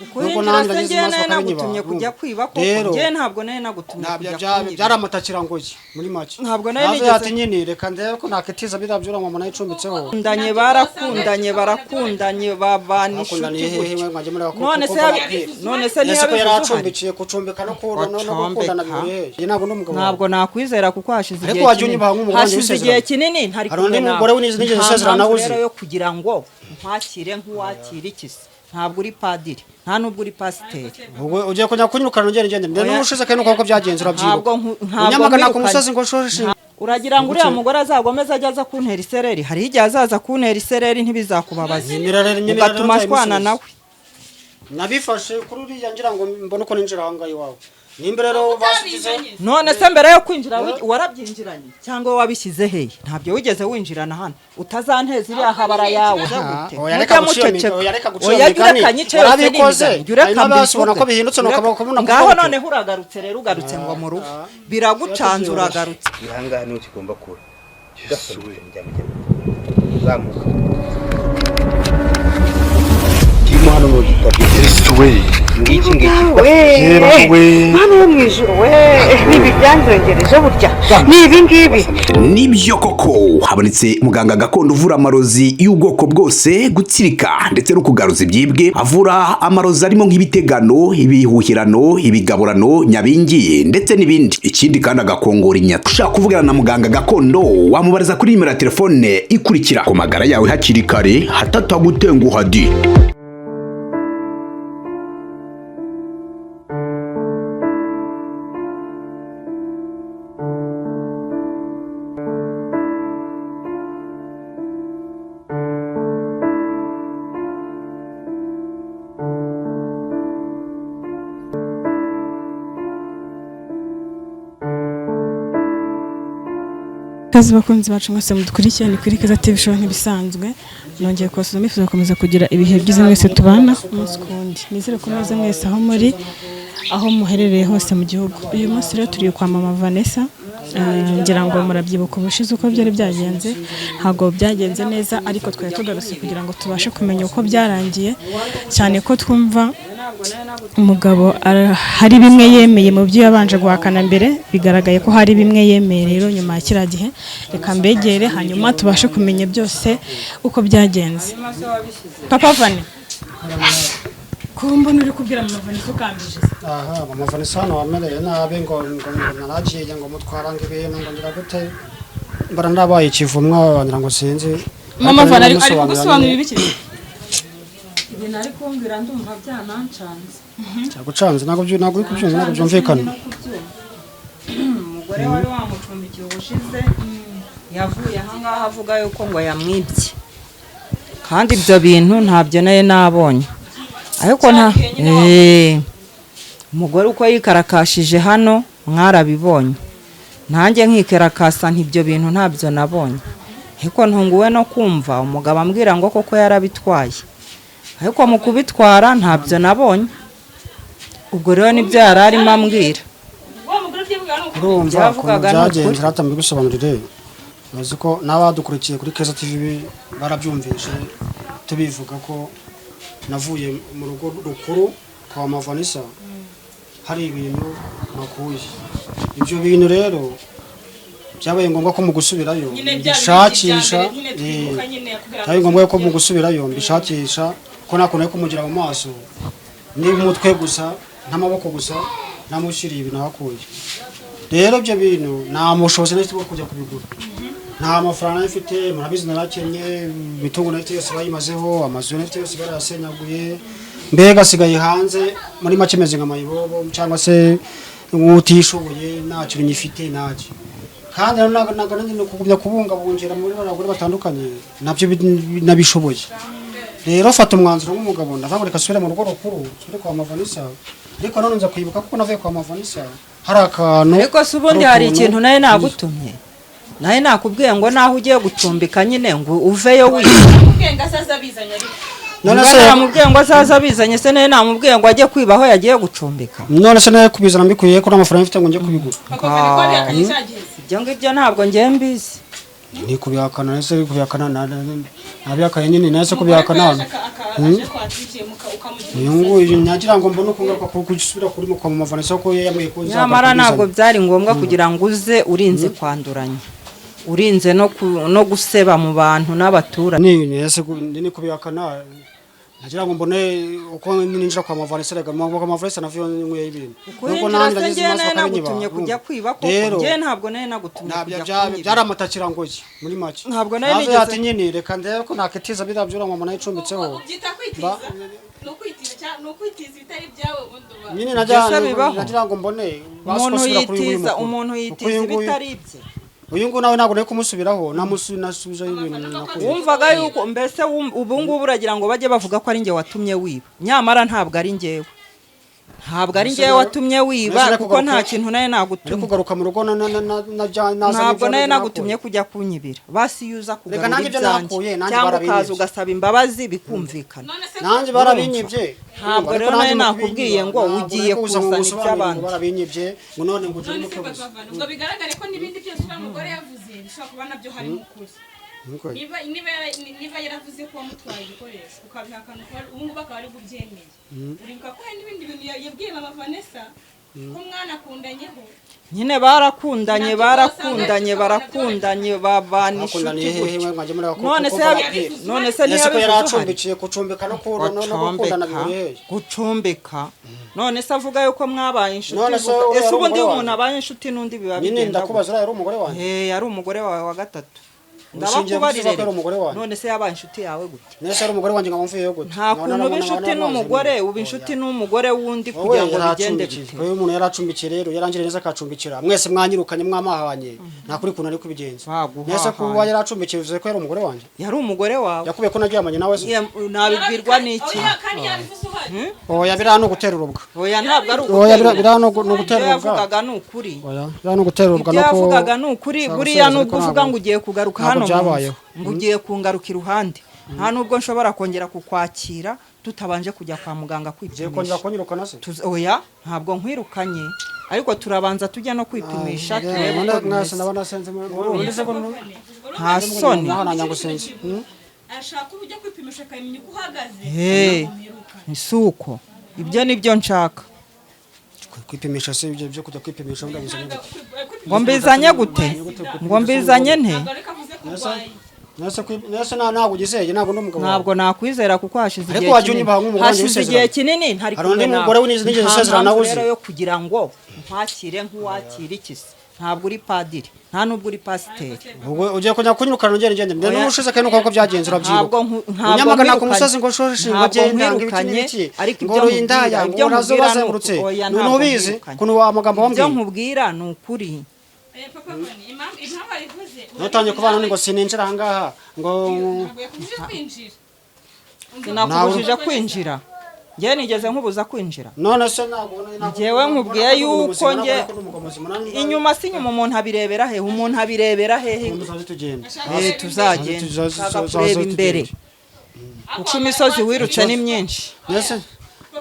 Nubwo Kuhinjira nanjye se nagize njyewe amaso nari bakarinyiba, nagutumye kujya urumva? kwiba koko? Rero Njyewe ntabwo nari nagutumye ntabyo kujya byari kunyiba. Byari amatakirangoyi muri make. Ntabwo nari Nazo nigeze- yati nyine reka ndebe ko nakitiza biriya byura mama nayicumbitseho. Barakundanye, barakundanye, barakundanye, babana inshuti Bakundaniye hehe? gutyo. Mwe mwajya mureba ko None kuko se barabwira. none se Ese ko yari ntiyabivuze uhari? acumbikiye, gucumbika no gukundana Wacombeka. bihuriye hehe? Njye ntabwo ndi umugabo wawe. Ntabwo nakwizera kuko hashize Ariko igihe wajya kinini, unyubaha nk'umugore wanjye hashize w'isezerano. igihe kinini ntari Hari undi kumwe nawe. mugore nigeze Nta usezerana mpamvu nawe uzi? rero yo kugira ngo nkwakire nk'uwakira ikisi. Ntabwo uri padiri, nta nubwo uri pasiteri. Ubwo ugiye kujya kunyirukana ugenda ugenda ndende Oya. n'ubushize kandi nuko byagenze urabyibuka. Ntabwo ntabwo Unyamagana ku nkwirukanye. musozi ngo shoshe. Uragira ngo uriya mugore azagomeze ajye aza kuntera isereri? Hari igihe azaza kuntera isereri ntibizakubabaza, Nyemerera ugatuma rero ashwana nzayimusubiza. nawe. Nabifashe kuri uriya ngira ngo mbone uko ninjira aho ngaho iwawe. Nimba rero basubize None se mbere yo kwinjira warabyinjiranye cyangwa wabishyize hehe? Ntabyo wigeze winjirana hano, utazanteza iriya habara yawe. Gute? Oya, reka Mujya guca iyo muceceka. oya, reka guca iyo Oya, jya migani. ureka nyice yose Warabikoze. n'imigani. Jya ureka Hanyuma basubona mbivuge. ko bihindutse, nuko bakabona Ngaho kuvuga. noneho uragarutse rero, ugarutse ngo mu rugo biragucanze, uragarutse. Ahangaha niho kigomba kuba ugafunitse mujya uzamuka kirimo hano mu gitabo. Yesu we! Ngiki ngiki. Yera we! Mana yo mu ijuru we, nibi byanzongereje burya ni ibi ngibi. Nibyo koko, habonetse muganga gakondo uvura amarozi y'ubwoko bwose, gutsirika ndetse no kugaruza ibyibwe. Avura amarozi arimo nk'ibitegano, ibihuhirano, ibigaburano, nyabingi ndetse n'ibindi. Ikindi kandi agakongora inyata. Ushaka kuvugana na muganga gakondo wamubariza kuri nimero ya telefone ikurikira. Ku magara yawe hakiri kare hatatagutenguha di. Kazi bakunzi bacu mwese mudukurikiye, ni kuri Keza TV Show nk'ibisanzwe. Nongeye kubasuhuza, mwifuza gukomeza kugira ibihe byiza mwese tubana umunsi ku wundi. Nizere ko muze mwese aho muri, aho muherereye hose mu gihugu. Uyu munsi rero turi kwa mama Vanessa. Ngira ngo murabyibuka ubushize uko byari byagenze. Ntabwo byagenze neza, ariko twari tugarutse kugira ngo tubashe kumenya uko byarangiye, cyane ko twumva umugabo hari bimwe yemeye mu byo yabanje guhakana mbere. Bigaragaye ko hari bimwe yemeye rero nyuma ya kiriya gihe. Reka mbegere hanyuma tubashe kumenya byose uko byagenze. Papa Vane, ko mbona uri kubwira mama Vanessa ukambije se? Aha mama Vanessa hano wamereye nabi ngo naragiye ngo mutwara ngo ibintu ngo ngira gute, mbara ndabaye ikivumwa wagira ngo sinzi. Mama Ariko Vane ari rero ari ndamusobanurira kugusobanurira nyine. ibiki? Ibintu ari kumbwira ndumva byanancanze. Cyagucanze? Ntabwo uri kubyumva, ntabwo byumvikana. Umugore wari wamucumbikiye ubushize yavuye ahangaha avuga yuko ngo yamwibye, kandi ibyo bintu ntabyo nayo nabonye. Ariko nta umugore uko yikarakashije hano mwarabibonye, nanjye nkikarakasa ntibyo bintu ntabyo nabonye. Ariko ntunguwe no kumva umugabo ambwira ngo koko yarabitwaye, ariko mu kubitwara ntabyo nabonye. Ubwo rero nibyo yari arimo ambwira. Urumva ukuntu Byavugaga ni byagenze. ukuri. Rata mbigusobanurire, uzi ko n'abadukurikiye kuri Keza TV barabyumvise tubivuga ko navuye mu rugo rukuru kwa mama Vanessa hari ibintu nakuye. Ibyo bintu rero byabaye ngombwa ko mu gusubirayo mbishakisha. Byabaye ngombwa ko mu gusubirayo mbishakisha, ko nta kuntu yo kumugira mu maso ni umutwe gusa n'amaboko gusa namushyiriye ibintu ahakuye. Rero ibyo bintu nta bushobozi nari mfite bwo kujya kubigura, nta mafaranga nari mfite. Murabizi narakennye, imitungo nari mfite yose bayimazeho, amazu nari mfite yose barayasenyaguye, mbega asigaye hanze. Muri make meze nka mayibobo cyangwa se nk'utishoboye, nta kintu nyifite ntacyo. Kandi rero ntabwo nanjye ni ukugumya kubungabungira muri bariya bagore batandukanye nabyo nabishoboye. Rero fata umwanzuro nk'umugabo, ndavuga ngo reka nsubire mu rugo rukuru, nsubire kwa mama Vanessa. Ariko none nza kwibuka ko navuye kwa mama Vanessa hari akantu Ariko se ubundi hari ukuntu- ikintu nawe nagutumye, nawe nakubwiye ngo naho ugiye gucumbika nyine ngo uveyo wiba. None Niba se namubwiye ngo azaze abizanye se, nawe namubwiye ngo ajye kwiba aho yagiye gucumbika? None se nawe kubizana mbikuye ko nta mafaranga mfite ngo njye kubigura? Ibyo ngibyo ntabwo ngiye mbizi. Ni kubihakana ese kubihakana nabihakanye nyine nese kubihakana hano. Aje kwatwikiye ukamugira Uyu nguyu nagira ngo mbone uko ngaruka gusubira kuri kwa mama Vanessa ko yambwiye ko nzagaruka Nyamara ntabwo kubizana. byari ngombwa kugira ngo uze urinze kwanduranya, urinze no guseba mu bantu n'abaturage. Ni ese ni kubihakana nagira ngo mbone uko ninjira kwa mama Vanessa, rega kwa mama Vanessa navuye nyweye ibintu. Nubwo Kuhinjira nanjye se nagize njyewe amaso nari bakabinyibara, nagutumye kujya urumva? kwiba koko? Rero Njyewe ntabwo nari nagutumye ntabyo kujya kunyiba. Byari amatakirangoyi muri make. Ntabwo nari Nazo nigeze- yati nyine reka ndebe ko nakitiza biriya byura mama nayicumbitseho. Ubyita kwitiza, ni ukwitiza cyangwa ni ukwitiza ibitari ibyawe ubundi uba Nyine Ibyo se bibaho? nagira ngo mbone basi Umuntu ko nsubira kuri uyu yitiza mukuru. umuntu Kuko yitiza uyu nguyu- ibitari ibye. Uyu nguyu nawe ntabwo nari kumusubiraho, nasubijeho ibintu nakuye. Wumvaga yuko mbese ubu ngubu uragira ngo bajye bavuga ko ari njye watumye wiba, nyamara ntabwo ari njyewe, ntabwo ari njyewe watumye wiba, Mbese nari kuko nta kugaruka- kintu nari Nari nagutumye. kugaruka mu rugo nazanye Ntabwo ibyo nari nakuye. nagutumye kujya kunyibira. Basi iyo uza Reka kugarura nanjye ibyo ibyanjye nakuye, nanjye cyangwa ukaza barabinyibye. ugasaba imbabazi bikumvikana. None se Nanjye barabinyibye. Ntabwo Ariko rero nanjye nari mu nakubwiye ngo kubinyiba, ntabwo ugiye nari kuza ngo kuzana ngusobanurire ngo iby'abandi. barabinyibye ngo none ngo ugire None se umutwe gusa. Papa, ubwo bigaragare ko n'ibindi byose uriya mugore yavuze bishobora kuba nabyo harimo ukuri. Niba yaravuze ko wamutwaye igikoresho ukabihakana, ubu ngubu akaba ari bubyemeye, uribuka ko hari n'ibindi bintu yabwiye mama Vanessa ko umwana akundanyeho. Nyine barakundanye, Nabyo barakundanye, wasanga barakundanye, babana inshuti Bakundaniye hehe? gutyo. Mwe mwajya mureba None ko se bababwira. none se Ese ko ntiyabivuze yari uhari? acumbikiye, gucumbika no gukundana Gucumbika bihuriye hehe? Gucumbika, none se avuga yuko mwabaye inshuti None se gusa? uriya Ese yari ubundi umugore iyo wanjye? umuntu abaye inshuti n'undi biba Nyine bigenda ndakubaza, uriya yari umugore wanjye? gute? Yari umugore wawe wa gatatu. Ushingiye ku Ndabakubarire. kuvuga ko yari umugore wanjye? None se yabaye inshuti yawe gute? Nese yari umugore wanjye, nkaba mvuyeyo gute? Nta kuntu uba inshuti n'umugore, uba inshuti n'umugore wundi Wowe kugira ngo bigende yaracumbikiye. bite? Wowe umuntu yaracumbikiye rero, yarangiriye neza akacumbikira, mwese mwanyirukanye mwamahanye, nta kuri kuntu ari kubigenza. Baguhahanye. Nese kuba yaracumbikiye bivuze ko yari umugore wanjye? Yari umugore wawe. Yakubiye ko naryamanye nawe se? Nabibwirwa n'iki? Oya, kandi yabivuze uhari. Oya, biriya ni ugutera urubwa. Oya, ntabwo ari Oya, ugutera. biriya ni ugutera Ibyo urubwa. yavugaga ni ukuri. Oya, biriya ni ugutera urubwa. Ibyo No ku yavugaga ni ukuri. Ushaka Buriya gusubiza, nubwo ariko uvuga ngo ugiye kugaruka ntabwo hano mu nzu, byabayeho. ngo ugiye kungaruka iruhande, nta nubwo nshobora kongera kukwakira tutabanje kujya kwa muganga Ugiye kongera kwipimisha. kunyirukana se? Oya, ntabwo nkwirukanye, ariko turabanza tujya no kwipimisha turebe uko Mwese bimeze. ndabona senze ubundi se ko Nta soni. naho ngo senze. Ashaka uburyo kwipimisha akamenya uko uhagaze. Hey. Ntabwo mwirukana. Si uko, ibyo ni byo nshaka. Kwipimisha se, ibyo byo kujya kwipimisha ndabizanye gute? Ngo mbizanye gute? Ngo mbizanye nte? Ntabwo ariko avuze ko urwaye. Nese ntabwo ugizeye, ntabwo ndi umugabo wawe. Ntabwo nakwizera kuko hashize Ariko igihe wajya kinini, unyubaha nk'umugore wanjye hashize w'isezerano. igihe kinini ntari Hari undi kumwe nawe. mugore nigeze Nta usezerana mpamvu nawe uzi. rero yo kugira ngo nkwakire nk'uwakira iki se? Ntabwo uri padiri, nta nubwo uri pasiteri. Ubwo ugiye kujya kunyirukana ugenda ugenda mbere Oya. n'ubushize kandi nuko byagenze urabyibuka. Ntabwo Unyamagana ku nkwirukanye. musozi ngo shoshi ngo Ntabwo genda ngo ibiki nkwirukanye, n'ibiki, ariko ngo ibyo uruye indaya, nkubwira, ngo ibyo urazo nkubwira ni bazengurutse. oya, ntabwo Ntubizi nkwirukanye. ukuntu wa magambo Ibyo wambwiye. nkubwira ni ukuri. Papa Vani, impamvu abivuze Nutangiye kubana ngo sininjira aha ngaha ngo ntabwo yakubujije kwinjira. Sinakubujije kwinjira. Njyewe nigeze nkubuza kwinjira? None se ntabwo Njyewe nkubwiye yuko inyuma si inyuma, umuntu abirebera hehe? Umuntu abirebera hehe? Tuzaze tugenda. Tuzagenda. Ushaka kureba imbere kuko imisozi wirutse ni myinshi. Nese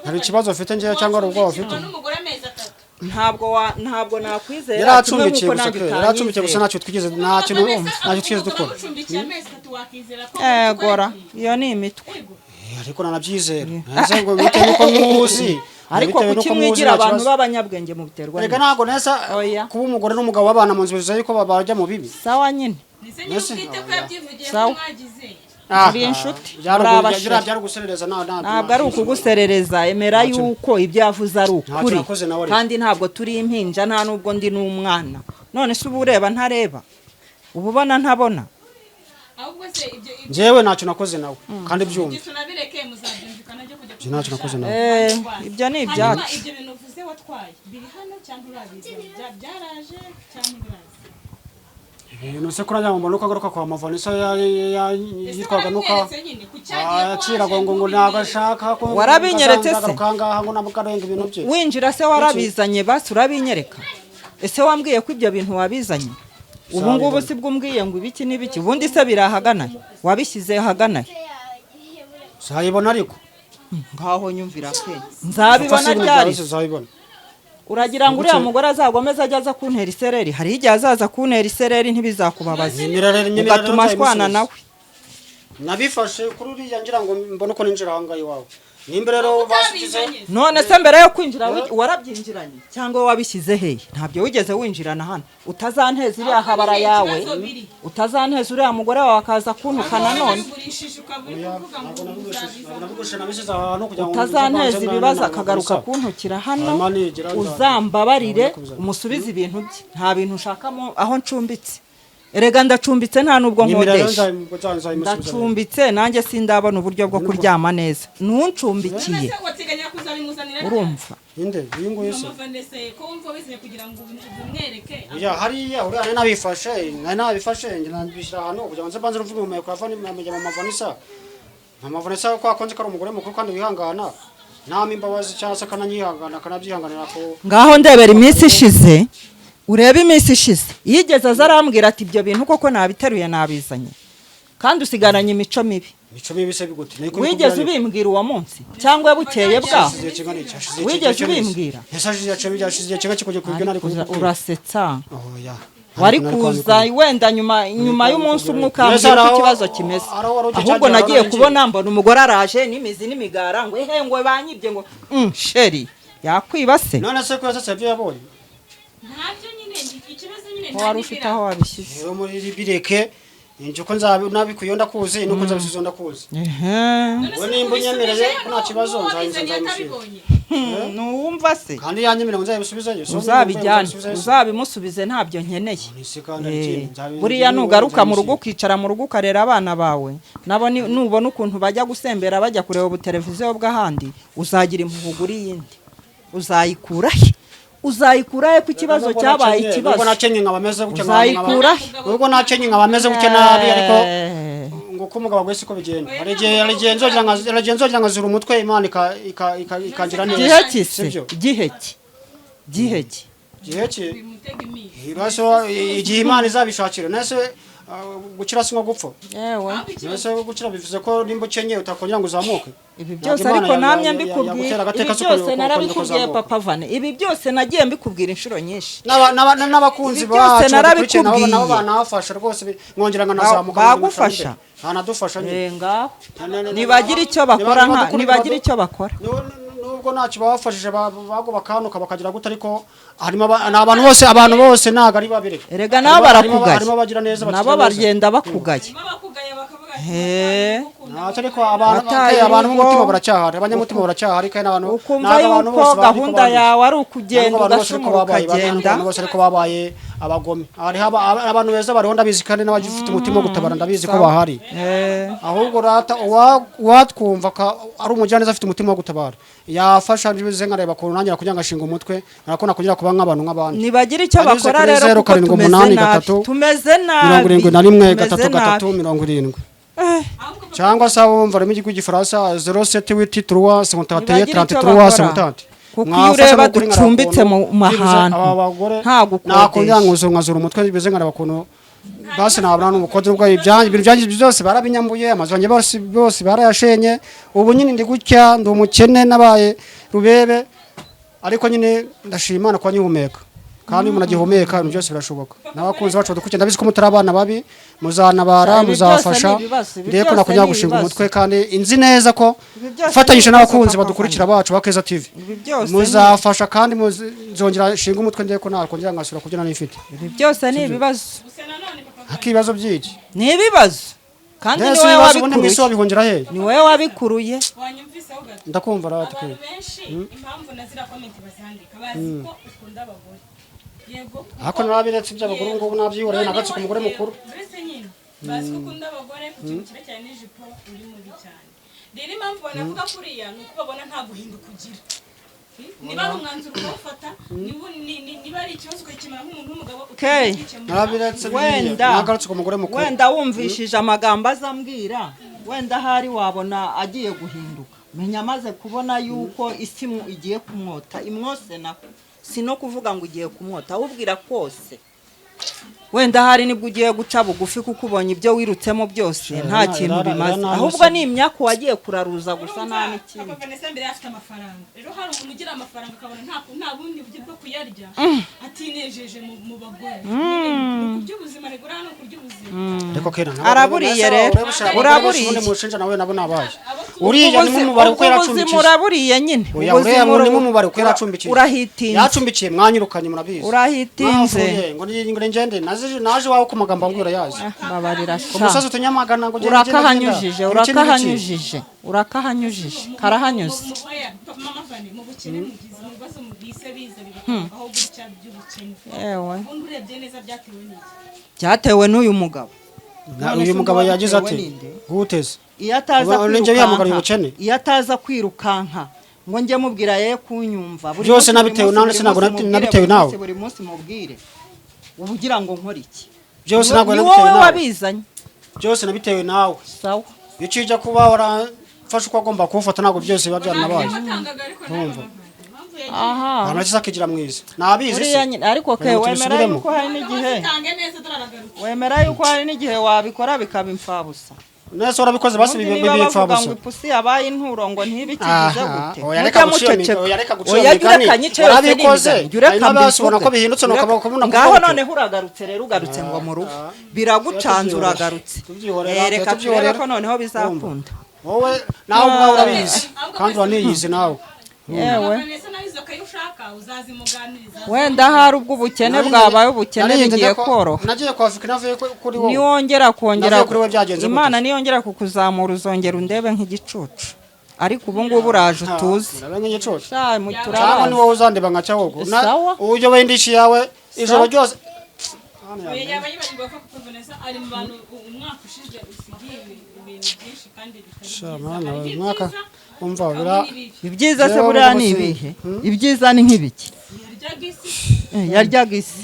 hari ikibazo ufite njyewe cyangwa hari ubwoba ufite? N'umugore amezi 3. Ntabwo nakwizera kimwe Yaracumbikiye nk'uko gusa nanjye pe, yaracumbikiye gusa, utanyizera. ntacyo twigeze, nta kintu, ntacyo twigeze dukora. Umucumbikiye amezi 3 wakizera ko Egora, iyo ni imitwe. Ariko nanabyizera nese ngo bitewe nuko muzi, Ariko bitewe kuki nuko muzi, mwigira nta abantu kibazo. b'abanyabwenge mubiterwa Reka n'iki? ntabwo nese Oya. kuba umugore n'umugabo babana mu nzu bivuze yuko bajya mu bibi. Sawa nyine. Ndetse nyir'ubwite ko yabyivugiye ko Sawa. mwagize. Muri inshuti, muri abasheri. Byari guserereza Ntabwo ari ukuguserereza, emera yuko ibyo yavuze ari ukuri. Nakoze nawe ariko. Kandi ntabwo turi impinja, nta nubwo ndi n'umwana. None se uba ureba ntareba, uba ubona ntabona? Ahubwo se ibyo Njyewe ntacyo nakoze nawe kandi byumva. Ibyo tunabireke, muzabyumvikana byo kujya. Ibyo ntacyo nakoze nawe. Ibyo ni Hanyuma ibyacu. ibyo bintu uvuze watwaye biri hano cyangwa urabizana? Byaraje cyangwa ntibiraza? Ibintu se kuri ngo mbone uko agaruka kwa Mavanisa Ese yitwaga nuka warabinyeretse nyine ku cyagiye ko akira waje ngo ngo ntubinyereke? ntabwo ashaka ko Warabinyeretse se? nzagaruka aha ngaha ngo ntabwo arenga ibintu bye. Winjira se warabizanye? Basi urabinyereka. Ese wambwiye ko ibyo bintu wabizanye? Ubu ngubu si bwo umbwiye ngo ibiki n'ibiki? Ubundi se biri ahagana he? Wabishyize ahagana he? Uzayibona ariko. Ngaho nyumvira pe, nzabibona Ufashe ibintu ryari? byawe, uzayibona. Uragira ngo uriya mugore azagomeze ajye aza kuntera isereri? Hari igihe azaza kuntera isereri ntibizakubabaza, Nyemerera ugatuma ashwana nzayimusubiza. nawe. Nabifashe kuri uriya ngira ngo mbone uko ninjira aho ngaho iwawe, nimba rero basubize. None se mbere yo kwinjira warabyinjiranye cyangwa wabishyize hehe? Ntabyo wigeze winjirana hano. Utazanteza iriya habara yawe, utazanteza uriya mugore wawe akaza kuntuka nanone. Ntabwo nabigurishije, nabishyize ahantu kugira ngo Utazanteza nze ibibazo mbanze akagaruka na- kuntukira hano. Hanyuma nigira Uzambabarire umusubize ibintu bye. Nta bintu ushakamo aho ncumbitse. Erega ndacumbitse, nta nubwo Nyemerera rero nkodesha. nzayimusubiza. Ndacumbitse nanjye, sindabona uburyo bwo kuryama neza. Ntuncumbikiye, Wateganya kuzabimuzanira? urumva? Ninde uyu nguyu se? Mama Vanessa, ko wumva wizeye kugira ngo umwereke? Ya hariya uriya nari nabifashe njye nabishyira ahantu kugira ngo nze mbanze mvuge umumeko ya mama Vanessa. Mama Vanessa ko akonze ko ari umugore mukuru kandi wihangana, ntama imbabazi cyangwa se akananyihangana, akanabyihanganira ko. Ngaho ndebera iminsi ishize, urebe iminsi ishize yigeze aza arambwira ati: "Ibyo bintu koko nabiteruye, nabizanye", kandi usigaranye imico mibi. Imico mibi se bigute? Niko Wigeze ubimbwira uwo munsi cyangwa bukeye bwaho? Hashize igihe kingana iki? Hashize igihe Wigeze kingana iki? ubimbwira? Ese hashize igihe kingana iki kujya kubibyo nari kubikubwira? Urasetsa. Oya. Wari kuza wenda nyuma y'umunsi umwe ukambwira uko ikibazo kimeze. Ahubwo nagiye kubona mbona umugore araje n'imizi n'imigara ngo ehe, ngo banyibye, ngo chéri yakwiba se? None se ko yasetse ibyo yabonye? Ntabyo nyine, ikibazo nyine. Ko wari ufite aho wabishyize? Rero muri bireke njye uko nzabi nabikuye ndakuzi, nuko nzabisubiza ndakuzi. Ehe. Wowe nimba unyemereye ko nta kibazo, nzayimusubiza. Ntuwumva se? Kandi yanyemereye ngo nzayibisubizeyo. Uzabijyane, uzabimusubize, ntabyo nkeneye. Buriya nugaruka mu rugo ukicara mu rugo ukarera abana bawe nabo, nubona ukuntu bajya gusembera, bajya kureba ubuteleviziyo bw'ahandi, uzagira impuhwe ugura iyindi. Uzayikura he? Uzayikura he ko ikibazo cyabaye ikibazo? Nubwo nakenye nkaba meze gutya Uzayikura he? Nubwo nakenye nkaba meze gutya nabi, ariko ngo uko umugabo agwe siko bigenda. Hari igihe nzongera nkazura umutwe, Imana ikangira neza. Gihe ki se? Sibyo? Gihe ki? Gihe ki? Gihe ki? Ibibazo igihe Imana izabishakira. Nese gukira si nko gupfa? Yewe. Nese gukira bivuze ko nimba ukenyeye utakongera ngo uzamuke? Ibi Ntabwo byose Imana ariko namye mbikubwira. yagutera agateka Ibi se byose ukongera narabikubwiye, ukazamuka. Papa Vane, ibi byose nagiye mbikubwira inshuro nyinshi. N'abakunzi Ibi byose bacu badukurikiye nabo narabikubwiye. nabo banafasha rwose, nkongera nkanazamuka. Bagufasha? Banadufasha nyine. Eh, ngaho nibagira icyo bakora, nka nibagira icyo bakora. Nubwo ntacyo babafashije, bago bakanuka bakagira gute, ariko harimo ni abantu bose, abantu bose ntabwo ari babiri. Erega nabo barakugaye. Harimo abagira neza, Nabo bakigira neza. bagenda bakugaye. He. Ntacyo, ariko abantu Wataye abantu urugo. b'umutima baracyahari, abanyamutima baracyahari, kandi abantu Ukumva ntabwo abantu yuko bose bari gahunda ko yawe ari ukugenda ntabwo abantu bose ariko ugashumura babaye ukagenda. Abantu bose ariko babaye abagome. Hariho abantu beza bariho, ndabizi, kandi n'abagifite umutima wo gutabara ndabizi ko bahari. Eh, ahubwo rata uwatwumva ari umugiraneza afite umutima wo gutabara yafasha, njibize nkareba ukuntu nanjye kugira ngo ashinge umutwe nako nakugira kuba nk'abantu nk'abandi. Nibagira icyo Anyuze bakora kuri rero, zeru kuko karindwi tumeze umunani nabi, gatatu, tumeze nabi, 71 tumeze 3 3 nabi. 70 Eh, cyangwa se abumva ururimi rw'igifaransa 07 8 3 51 Nibagira icyo 33 bakora. 70. Kuko iyo Mwafasha ureba n'ukuri nkareba ducumbitse ukuntu mu byibuze mahantu, aba bagore nta gukodesha. nakongera nkazura umutwe, bize nkareba ukuntu basi nabona n'umukode, ubwo ibyanjye, ibintu byanjye byose barabinyambuye, amazu yanjye bose barayashenye. Ubu nyine ndi gutya, ndi umukene, nabaye rubebe, ariko nyine ndashima Imana kuba nkihumeka, kandi umuntu agihumeka ibintu byose birashoboka. N'abakunzi bacu badukurikiye, ndabizi ko mutari abana babi, muzanabara, Ibi byose muzafasha. ni ibibazo, ibi Ndebe ko byose nakongera ni gushinga ibibazo. umutwe, kandi inzi neza ko Ibi byose mfatanyije ni ibibazo, n'abakunzi Papa badukurikira Vane. bacu ba Keza TV, Ibi byose muzafasha, kandi nzongera nshinga umutwe, ndebe ko nakongera ngasura kubyo nari mfite. Ibi byose ni ibibazo. Ariko ibibazo by'iki? Ni ibibazo kandi ni Mbese wowe ibibazo ubundi mu isi wabikuruye. wabihungira hehe? Ni wowe wabikuruye. Wanyumviseho gato? Ndakumva rata. Abantu benshi, impamvu na ziriya comment bazandika, bazi ko ukunda abagore, yego? Ariko narabiretse iby'abagore, ubu ngubu nabyihoreye, nagatse ku mugore mukuru. Mbese nyine bazi ko ukunda abagore ku kintu cyerekeranye n'ijipo, uri mubi cyane. Rero impamvu banavuga kuriya ni uko babona nta guhinduka ugira. Niba ari umwanzuro ukawufata, niba ari ikibazo ukakemura nk'umuntu w'umugabo, Okay. ukagikemura. Narabiretse biriya. Wenda. Nagarutse ku mugore mukuru. Wenda wumvishije amagambo azambwira, wenda ahari wabona agiye guhinduka. Menya amaze kubona yuko isi igiye kumwota, imwose nako si no kuvuga ngo igiye kumwota, awubwira kose. Wenda hari nibwo ugiye guca bugufi kuko ubonye ibyo wirutsemo byose nta kintu bimaze, ahubwo ni imyaku wagiye kuraruza gusa, nta n'ikindi. Papa Vanessa mbere afite amafaranga. Rero hari umuntu ugira amafaranga akabona nta bundi buryo bwo kuyarya atinejeje mu bagore. Ni kurya ubuzima, rego ni kurya ubuzima. Ariko kera Araburiye rero. Uraburiye. Uraburiye mushinja nawe nabo nabaye uriya ni mumubare kuko Ubwo ubuzima yaracumbikiye. Uraburiye nyine. Oya, uriya Ubuzima ni mumubare kuko yaracumbikiye. Urahitinze. Yacumbikiye, mwanyirukanye murabizi. Urahitinze. Mwavuye ngo ni ngende naje iwawe ku magambo ambwira yazi Babarira. ku musozi Sha utunyamagana ngo genda, genda, genda. Urakahanyujije. Ibiki n'ibiki. Urakahanyujije, urakahanyujije, karahanyuze. Oya, Mama Vani, mu bukene mugize, mu bibazo mubise biza bibaho gutya by'ubukene. Yewe. Ubundi urebye neza byatewe n'iki? Byatewe n'uyu mugabo. None Uyu se mugabo undi yagize wabitewe ati ninde? guteze Iyo ataza Uba- ninjye wihamagariye kwirukanka, ubukene. iyo ataza kwirukanka ngo njye mubwira ye kunyumva buri Byose munsi, nabitewe buri nawe, munsi, sinabwo buri munsi nabitewe mubwire, nawe. buri munsi mubwire, uba ugira ngo nkore iki? Byose Ni ntabwo ni nabitewe wowe nawe. wabizanye. Byose nabitewe nawe. Sawa. Iyo ukijya kuba warafashe uko agomba kuwufata, ntabwo byose biba byaranabaye. Watangaga ariko nawe, Mama Vani. Impamvu yagiye Aha. Ahantu hake akigira mwiza nabizi Uriya se nyine ariko ke Kugira ngo wemera tubisubiremo. yuko hari n'igihe tange neza turaragarutse. Wemera yuko hari n'igihe wabikora bikaba imfabusa. Nese warabikoze basi Ubundi bibe niba bipfa bavuga busa. ngo ipusi yabaye inturo ngo ntibikigize Aha, gute, oya, mujye reka guca iyo muceceka. oya, reka guca iyo Oya, jya migani. ureka nyice yose Warabikoze, n'imigani, jya ureka hari n'abasubona mbivuge. ko bihindutse, nuko bakabona Ngaho kuvuga. noneho uragarutse rero, ugarutse ngo mu rugo biragucanze, uragarutse. Tubyihorera, Reka turebe tubyihorera. ko noneho bizakunda. Wowe nawe ubwawe urabizi kandi uraniyizi nawe. Yewe. Vanessa nawe izo kayi ushaka uzazimuganiriza. Wenda hari ubwo ubukene bwabaye ubukene Naririnze bigiye njya koroha. Nagiye kwa Afurika navuye kuri wowe. Niwongera kongera Navuye kuri we byagenze gute? Imana niyongera kukuzamura uzongera undebe nk'igicucu, ariko ubu ngubu uraje utuze. Urabe nk'igicucu. Sha, mu Cyangwa ni turabazi. wowe uzandeba nka cyahogo. Sawa. Uburyo wendisha iyawe ijoro Sawa. ryose. Oya, yaba yibagirwa ko Papa Vanessa ari mu bantu umwaka ushize usigiye ibintu byinshi kandi bitari Sha, byiza. mwana Hari we, ibyiza, umwaka umva hakabamo bira n'ibibi. Ibyiza se Yewe, buriya ni rwose. ibihe? Ibyiza ni nk'ibiki? Yaryaga isi. Yaryaga isi.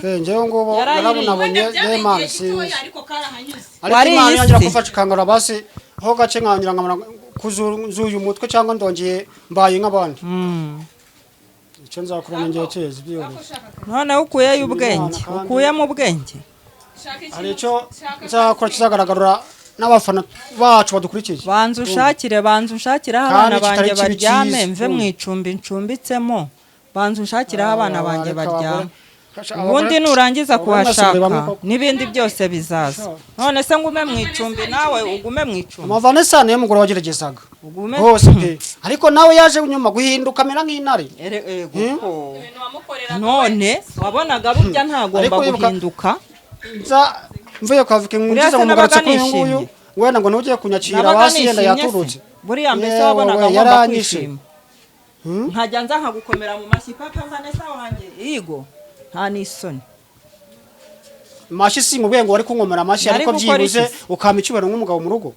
Ke njyewe ngubu Yarayiriye. narabunabonye Wenda byabaye ye Imana igihe gitoya sinzi. ariko karahanyuze. Ariko Wariye Imana yongera isi. kumfasha ikangara basi aho gace nkanyura nkamara kuzuye umutwe cyangwa ndongeye mbaye nk'abandi. Icyo nzakora ni ngiye cyezi byihuse. Noneho ukuyeyo ubwenge, Imana kandi- ukuyemo ubwenge. Shaka ikintu. Hari icyo nzakora kizagaragara n'abafana bacu badukurikiye. Banza ushakire, banza unshakire aho Kandi abana kitari banjye kibi baryame, cyiza. mve mu icumbi ncumbitsemo. Banza unshakire aho abana banjye Reka baryame. abagore Ubundi nurangiza abagore mwese muri bamwe kuhashaka koko. n'ibindi byose bizaza. None se ngume mu icumbi nawe ugume mu icumbi? Ama Vanessa niyo mugore wageragezaga Ugume. rwose pe, ariko nawe yaje nyuma guhinduka amera nk'intare. Ego ko. Ibintu wamukoreraga. None wabonaga burya ntagomba Ariko wibuka- guhinduka. Nza mvuye kwa Vicky Buriya ngize se ngo nabaga mugarutse kuri uyu nguyu nishimye. wenda ngo nugiye kunyakira Nabaga basi yenda nishimye se? yaturutse. Buriya mbese Yewe, wabonaga we, ngomba yaranyishe. kwishima, nkajya nza nkagukomera mu mashyi, papa Vanessa wanjye, yigo nta n'isoni. Amashyi si mu ngo wari kunkomera amashyi, Nari ariko gukora byibuze iki se? ukampa icyubahiro nk'umugabo mu rugo.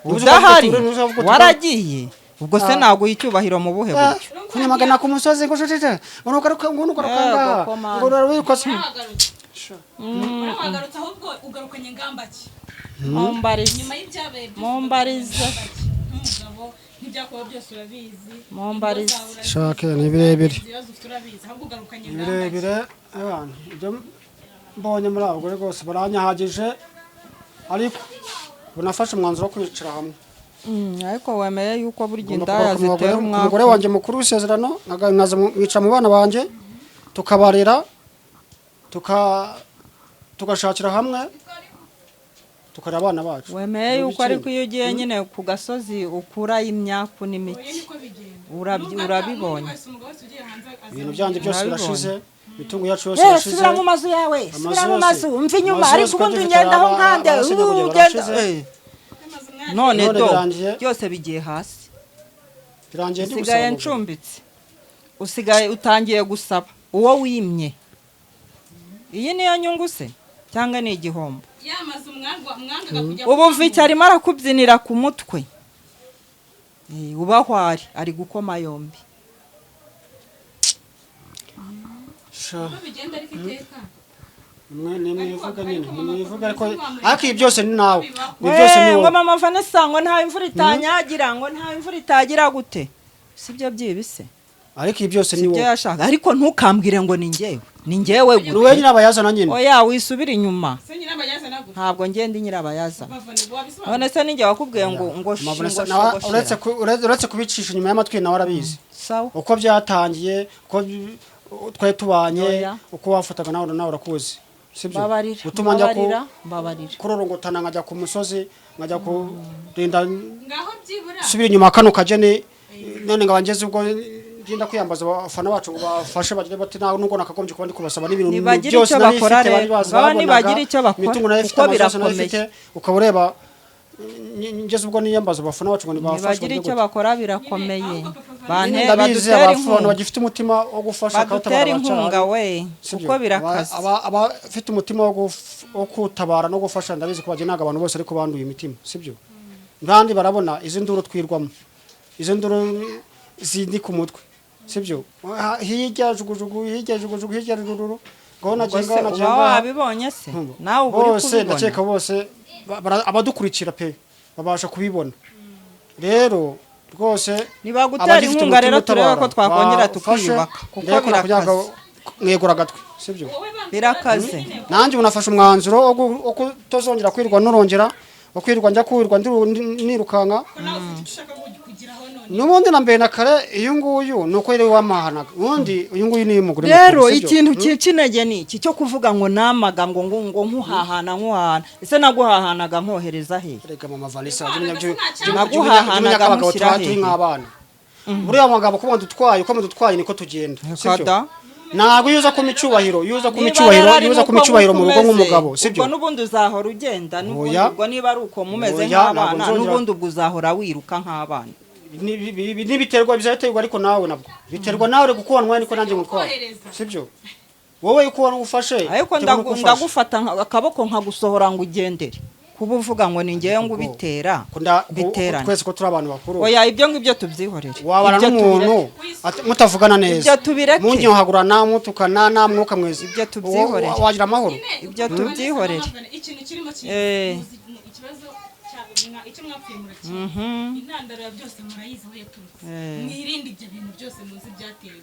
Uzi Udahari uvuga uti, uzi uvuga uti, waragiye, ubwo se naguha icyubahiro mu buhe buryo? Kunyamagana ku musozi ngo shishije ngo nugaruka ngo nugaruka Yego, ngaha komanda. ngo urabikoze. Warahagarutse. Warahagarutse ahubwo ugarukanye ingamba ki? Mumbarize. Nyuma y'ibyabaye byose Mumbarize. ugarukanye ingamba ki? Nk'umugabo n'ibyakubaho byose urabizi. Mumbarize. Ingo zawe urabizi, Shake ni birebire. ibibazo ufite urabizi, ahubwo ugarukanye ingamba ki? Birebire abantu ibyo mbonye muri abo bagore rwose baranyahagije, ariko ubu nafashe umwanzuro wo kwicara hamwe. Ariko wemeye yuko burya Ngomba indaya kugaruka mu zitera bagore- ku mugore umwaku. wanjye mukuru w'isezerano, nkaza nkicara mu bana banjye tukabarera, tugashakira hamwe tukarera abana bacu. Wemeye Ni yuko ariko ibiki? iyo ugiye nyine ku gasozi ukurayo imyaku Oya, n'imiki. niko bigenda. Urabibonye. N'undi wese, umugabo wese ugiye hanze aza- Ibintu byanjye byose Urabibonye. birashize, imitungo yacu yose irashize. Subira mu mazu yawe, subira mu yose. mazu, mva inyuma. Amazu Ariko yose ubundi twari ungendaho dufite nkande abasigaye ubu kugira ugenda barashize. Amazu mwari- None None do birangiye. byose bigiye hasi. Birangiye ndi Usigaye gusaba. ncumbitse, usigaye utangiye gusaba uwo wimye. Iyi niyo nyungu se cyangwa ni igihombo? Ya mazu mwangaga kujya Ubu kubamo. Vicky arimo arakubyinira ku mutwe. Uba aho ari ari gukoma yombi. Sha, Uko bigenda ariko iteka. nimwe nimwivuga nyine Ariko mama, nimwivuga, ariko mama, ariko ibi byose ni nawe, ibi byose ni We, ngo wowe. mama Vanessa ngo nta imvura itanyagira, ngo nta imvura itagira gute, sibyo byibise. Ariko ibi byose ni Sibyo wowe. yashaka, ariko ntukambwire ngo ni njyewe, ni njyewe Ni wowe gute? nyirabayazana nyine. Oya, wisubire inyuma. Se nyirabayazana gute? Ntabwo ngenda nyirabayazana. Bavane wabisobanura. None se ninjye wakubwiye ngo Mama Vanessa, ngo nawe shogoshera? uretse kubicisha inyuma y'amatwi, nawe arabizi Sawa. uko byatangiye, uko twari tubanye, Oya. uko wafataga, nawe urakuzi, sibyo? Mbabarira. Gutuma njya Mbabarira, mbabarira. kurorongotana, nkajya ku musozi, nkajya kurinda Ngaho byibura. subira inyuma kano kageni, none ngaba ngeze ubwo ngenda kwiyambaza abafana bacu ngo bafashe, bagire bati nta nubwo nakagombye kuba ndi kubasaba n'ibintu Nibagire byose icyo nari bakora mfite, bari rero. bazi, Baba babonaga, nibagira icyo bakora, imitungo nari mfite, kuko amazu yose nari birakomeye. mfite, ukaba ureba ngeze ubwo niyambaza abafana bacu ngo nibafashe. Nibagira icyo bakora, birakomeye. Bane Ndabizi badutere abafana inkunga. bagifite umutima wo gufasha Badutere bakabatabara inkunga baracyahari. we, Sibyo? kuko birakaze. Abafite umutima wo gutabara no gufasha, ndabizi ko bagira, ntabwo abantu bose ariko banduye imitima, sibyo? Kandi barabona izi nduru twirwamo, izi nduru zindi ku mutwe, sibyo? Hirya jugujugu, hirya jugujugu, hirya rururu, ngaho Ubwo nagiye se ngaho uba nagiye ngaha. wabibonye se? Nawe uba uri Bose kubibona. ndakeka bose abadukurikira pe babasha kubibona rero rwose. Nibagutera Abagifite inkunga rero umutima turebe ko utabara, twakongera bafashe, tukiyubaka, kuko ndebe ko nakugira ngo birakaze. mwegura agatwi, sibyo? Birakaze. Nanjye ubu nafashe umwanzuro wo kutazongera kwirirwa nurongera, wo kwirirwa njya kwirirwa nirukanka. Ko nawe ufite icyo ushaka kugeraho none. N'ubundi na mbere na kare, uyu nguyu ni uko yari wamahanaga, ubundi uyu nguyu ni umugore Rero mukuru, sibyo? ikintu cyica intege ni iki cyo kuvuga ngo namaga ngo nkuhahana, nkuhahana. Ese naguhahanaga nkohereza he? Erega mama Vanessa, Naguhahanaga jya umenya ko abagabo nkushyira tuba turi hehe? nk'abana. Buriya mugabo kuba dutwaye, uko mudutwaye niko tugenda, sibyo? Kada. Ntabwo iyo uza kuma icyubahiro, iyo uza kuma Niba icyubahiro, rero ari iyo uza kuma nk'uko icyubahiro mu rugo umeze, nk'umugabo, sibyo? Ubwo n'ubundi uzahora ugenda n'ubundi. Oya. Ubwo niba ari uko mumeze Oya, ntabwo nk'abana, nzongera. n'ubundi ubwo uzahora wiruka nk'abana. Nibiterwa bizaterwa, ariko nawe nabwo biterwa nawe, kuko wantwaye niko nanjye ngutwaye, Kohereza. sibyo? Wowe uko wari ufashe Ariko biterwa n'uko ufashe. ndagufata akaboko nkagusohora ngo ugendere, kuba uvuga ngo ni ngewe ngo ubitera. Ko Biterane. twese ko turi abantu bakuru. Oya, ibyo ngibyo tubyihorere. Wabana Ibyo n'umuntu tubireke. mutavugana neza, Ibyo tubireke. munyohagurana, mutukana, nta mwuka mwiza. Ibyo tubyihorere. Wagira amahoro? Ibyo tubyihorere. Ikintu kirimo ikibazo icyo mwapfuye murakizi, intandaro ya byose murayizi aho yaturutse. Mwirinde ibyo bintu byose muzi byateye.